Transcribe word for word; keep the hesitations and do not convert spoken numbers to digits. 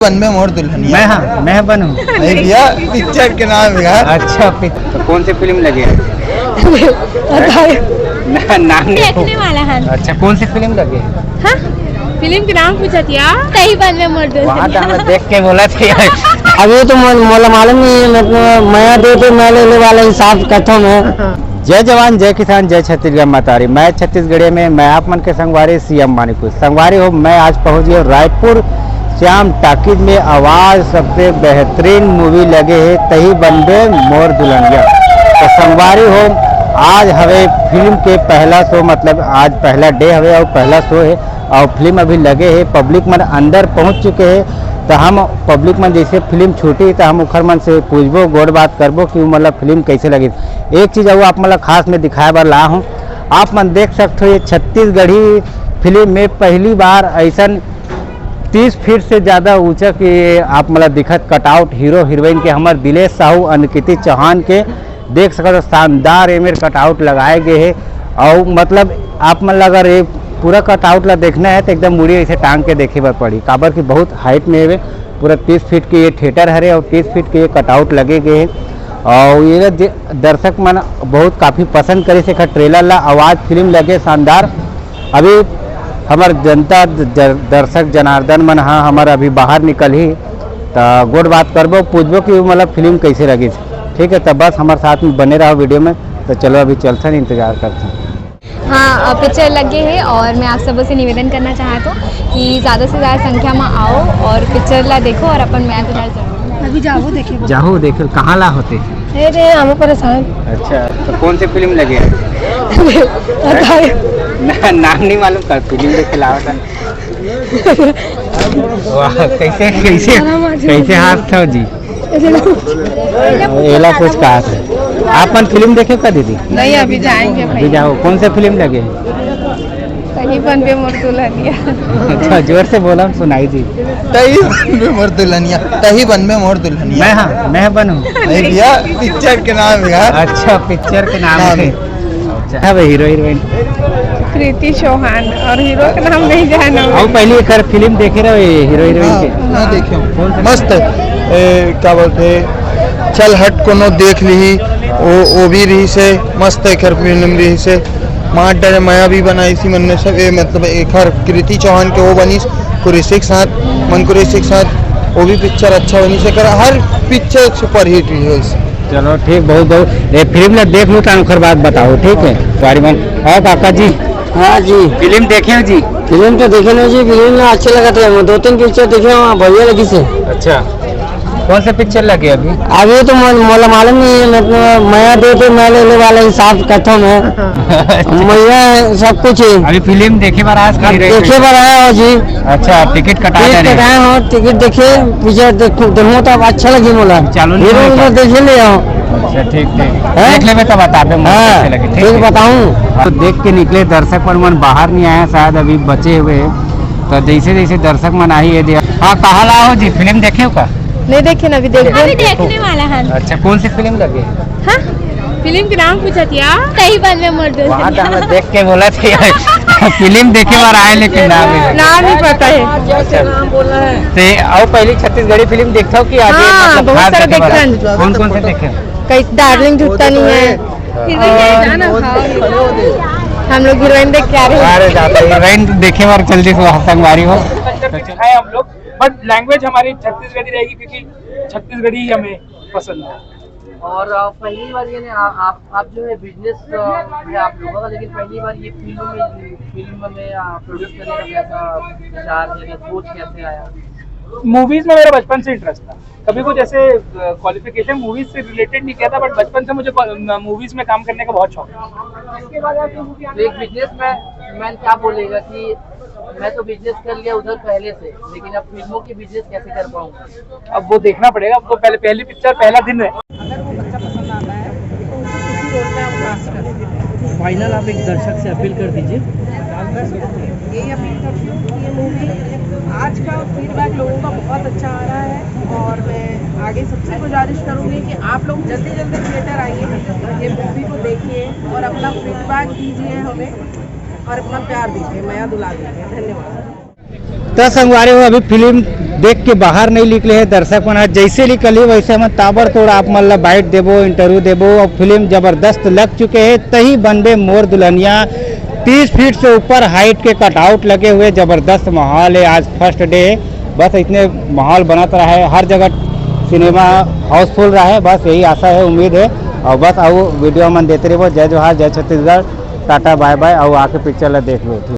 बनबे मोर दुल्हनिया। मैं, हाँ, मैं बनूँ। अरे भैया, पिक्चर के नाम है यार। अच्छा, पिक-, तो कौन सी फिल्म लगे? ना-, नाम नहीं। देखने वाला है। अच्छा, कौन सी फिल्म लगे? हाँ? फिल्म के नाम पूछत या? तही बनबे मोर दुल्हनिया। वहाँ तो हमें देख के बोला था यार। अभी तो मोल-, मोला मालूम नहीं है, मतलब, मया दे दे, मैं ले ले वाला हिसाब कथम है। जय जवान, जय किसान, जय छत्तीसगढ़ महतारी। मैं छत्तीसगढ़िया में, मैं आप मन के संगवारी सीएम मानिकपुर। संगवारी हो, मैं आज पहुंच गया रायपुर श्याम टॉकीज में। आवाज सबसे बेहतरीन मूवी लगे है, तही बनबे मोर दुल्हनिया। तो संगवारी हो, आज हवे फिल्म के पहला शो, मतलब आज पहला डे हवे और पहला शो है और फिल्म अभी लगे है, पब्लिक मन अंदर पहुंच चुके हैं। तो हम पब्लिक मन जैसे फिल्म छूटी तो हम उखर मन से पूछबो, गोड़ बात करबो कि वो मतलब फिल्म कैसे लगी। एक चीज और आप मतलब खास में दिखाए बर ला हूँ, आप मन देख सकते हो ये छत्तीसगढ़ी फिल्म में पहली बार ऐसा तीस फीट से ज्यादा ऊंचा के आप मतलब दिखत कटआउट हीरो हीरोइन के, हमर दिलेश साहू, अंकिति चौहान के देख सकत हो, शानदार एमेर कटआउट लगाए गए हे। और मतलब आप मन ला अगर ये पूरा कटआउट ला देखना है तो एकदम मुड़ी ऐसे टांग के देखे बर पड़ी, काबर कि बहुत हाइट में हेवे। पूरा तीस फीट के ये थिएटर हरे और तीस फीट के ये कटआउट लगे गए हे। और ये जे दर्शक मन बहुत काफी पसंद करे से ट्रेलर ला, आवाज फिल्म लगे शानदार। अभी हमर जनता द-, दर-, दर्शक जनार्दन मन हा हमर अभी बाहर निकल ही, त गोठ बात करबो, पूछबो कि मतलब फिल्म कैसे लगी। ठीक है, त बस हमर साथ में बने रहो वीडियो में। तो चलो अभी चलथन, इंतजार करथन। हाँ, अ, पिक्चर लगे है और मैं आप सबों से निवेदन करना चाहत हूँ कि ज़्यादा से ज़्यादा संख्या में आओ और पिक्चर ला देखो और अपन मया दुलार जरूर। अभी जाओ देखे। जाओ देखे, कहाँ ला होते? ए रे, हम परेशान। अच्छा, तो कौन से फिल्म लगे? अरे। ना, नाम नहीं मालूम, कर फिल्म देख के लावा था। वाह, कैसे, कैसे, कैसे हाथ था जी? एला कुछ कहा था। आप मन फिल्म देखे का दीदी? नहीं, अभी जाएंगे भाई। अभी जाओ। कौन से फिल्म लगे? तही बनबे मोर दुल्हनिया। अच्छा, जोर से बोला, हम सुनाई दी। तही बनबे मोर दुल्हनिया, तही बनबे मोर दुल्हनिया। मैं, हाँ, मैं बनूँ। अरे भैया, पिक्चर के नाम है यार। अच्छा, पिक्चर के नाम है। अच्छा, हाँ भाई, हीरो हीरोइन। कृति चौहान, और हीरो का नाम नहीं जाना। और पहली एक फिल्म देखे रहो ये हीरो हीरोइन के? हाँ, देखे। कौन सा? मस्त। ए, क्या बोलते हैं, चल हट कोनो देख ली, वो, वो भी रही से, मस्त एक फिल्म रही से। मार डरे मया भी बनाई सी मन ने सब, ए, मतलब एक कृति चौहान के वो बनी कुरैशी के साथ, मन कुरैशी के साथ, वो भी पिक्चर अच्छा बनी से कर, हर पिक्चर सुपरहिट रही है। चलो ठीक, बहुत बहुत। ये फिल्म ला देख लो, तो ओकर बाद बताओ, ठीक है? बारी मन। हाँ काका जी। हाँ जी। फिल्म देखे हो जी? फिल्म तो देखे ना जी, फिल्म में अच्छे लगते हैं, दो तीन पिक्चर देखे, वहाँ बढ़िया लगी से। अच्छा, कौन सा पिक्चर लगे अभी? अभी तो मोल-, मोला मालूम नहीं है, मतलब मया दे दे, मैं ले ले वाला हिसाब कथम है। मया है, सब कुछ है। अभी फिल्म देखे बर आज का देखे बर आया हो जी। अच्छा, टिकट कटा टिकट दे रहे। कटाए हो, टिकट देखे, पिक्चर देखो, देखो तो अब अच्छा लगी मोला। चालू नहीं हीरो हो हीरो पाया। देखे ले आओ। अच्छा, ठीक, ठीक। हैं? देख लेबे तब बताबे, मुझे हाँ, कैसे लगे, ठीक फिर है। बताऊं। तो देख के निकले, दर्शक मन, मन बाहर नहीं आया, शायद अभी बचे हुए हैं। तो जैसे जैसे दर्शक मन आही ये दिया। हाँ, कहाँ ला हो जी, फिल्म देखे हो का? नहीं देखे ना, अभी देखबे। अभी देखने वाला है। अच्छा, कौन सी फिल्म लगे? हाँ? फिल्म के नाम पूछत या? तही बनबे मोर दुल्हनिया। वहाँ तो हमें देख के बोला था यार। फिल्म देखे बार आए, लेकिन नाम नहीं। नाम नहीं पता है। अच्छा। ते और पहली छत्तीसगढ़ी फिल्म देखता हो कि आगे हाँ, मतलब बहुत खास सारे देखे बार? देखते हैं। कौन कौन से देखे? कई डार्लिंग झुकता नहीं है। हाँ। और हम लोग हीरोइन देख के आ रहे हैं। अरे जाते हीरोइन देखे बार चल दी, संगवारी हो। है हम लोग, बट लैंग्वेज हमारी छत्तीसगढ़ी रहेगी, क्योंकि छत्तीसगढ़ी ही हमें पसंद है। और, अ, पहली बार ये नहीं, आ-, आप, आप जो है बिजनेस, अ, है आप लोगों का, लेकिन पहली बार ये फिल्म में, फिल्म में, अ, प्रोड्यूस करने का कैसा विचार है, सोच कैसे आया? मूवीज में मेरा बचपन से इंटरेस्ट था, कभी कुछ ऐसे, अ, क्वालिफिकेशन मूवीज से रिलेटेड नहीं किया था, बट बचपन से मुझे क-, म-, मूवीज में काम करने का बहुत शौक है। तो एक बिजनेसमैन, मैन क्या बोलेगा कि मैं तो बिजनेस कर लिया उधर पहले से, लेकिन अब फिल्मों की बिजनेस कैसे कर पाऊंगा? अब वो देखना पड़ेगा, अब तो पहले, पहली पिक्चर, पहला दिन है। अगर वो बच्चा पसंद आता है तो उसे किसी रोल में हम कास्ट कर सकते हैं। फाइनल आप एक दर्शक से अपील कर दीजिए। यही अपील करती हूँ कि ये मूवी, आज का फीडबैक लोगों का बहुत अच्छा आ रहा है और मैं आगे सबसे गुजारिश करूँगी कि आप लोग जल्दी जल्दी थिएटर आइए, ये मूवी को देखिए और अपना फीडबैक दीजिए हमें और अपना प्यार दीजिए, मया दुलार दीजिए। धन्यवाद। त संगवारी हो, अभी फिल्म देख के बाहर नहीं निकले हे दर्शक मन ह। जैसे निकलही वैसे हमन ताबड़तोड़ आप मन ला बाइट देबो, इंटरव्यू देबो। अब फिल्म जबरदस्त लग चुके हे, तही बनबे मोर दुल्हनिया। तीस फीट से ऊपर हाइट के कटआउट लगे हुए, जबरदस्त माहौल है। आज फर्स्ट डे है, बस इतने माहौल बनत रहे, हर जगह सिनेमा हाउसफुल रहे, बस यही आशा है, उम्मीद है। और बस आओ वीडियो मन देते रहो। जय जोहार, जय छत्तीसगढ़, टाटा बाय बाय। और आके पिक्चर ला देख लो।